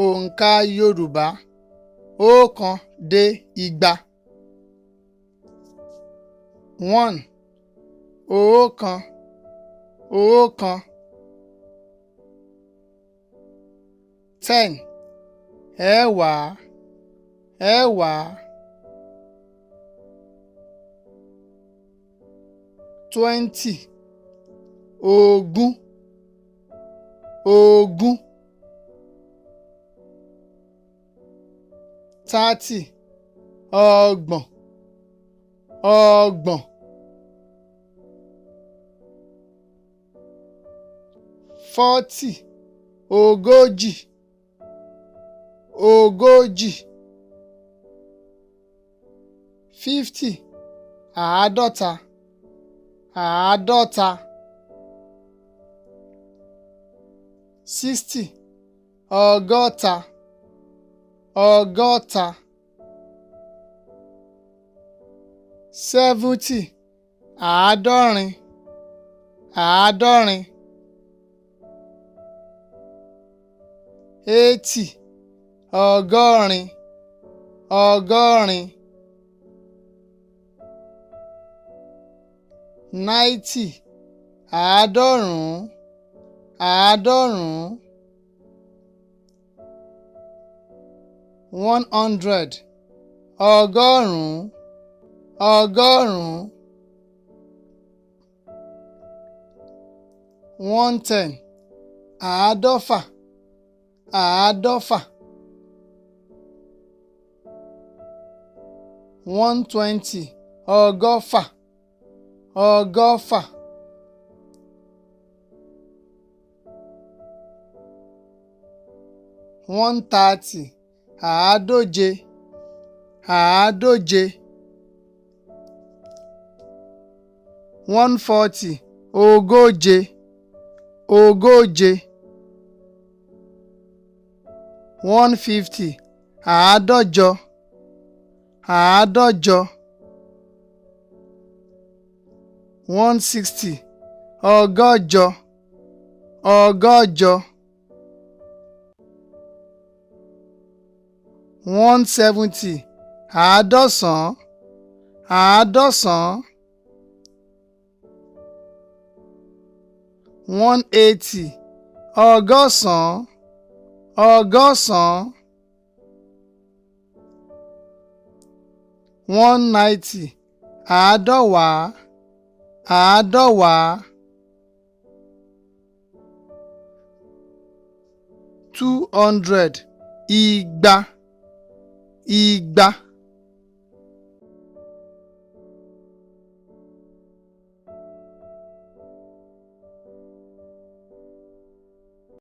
Òǹkà Yorùbá ọ̀kan dé igba. One, ọ̀kan, ọ̀kan. 10, ẹ̀wá, ẹ̀wá. 20, ogún, ogún. 30, ọgbọ̀n, ọgbọ̀n. 40, ogójì, ogójì. 50, àádọ́ta, àádọ́ta. 60, ọgọ́ta, ọgọ́ta. 70, àádọ́rin, àádọ́rin. 80, ọgọ́rin, ọgọ́rin. 90, àádọ́rùn-ún, àádọ́rùn-ún. 100, ọgọ́rùn-ún, ọgọ́rùn-ún. 110, àádọ́fà, àádọ́fà. 120, ọgọ́fà, ọgọ́fà. 130, àádóje, àádóje. 140, ogóje, ogóje. 150, àádọ́jọ, àádọ́jọ. 160, ọgọ́jọ, ọgọ́jọ. 170, àádọ́sán, àádọ́sán. 180, ọgọ́sàn-án, ọgọ́sàn-án. 190, àádọ́wàá, àádọ́wàá. 200, igba, igba.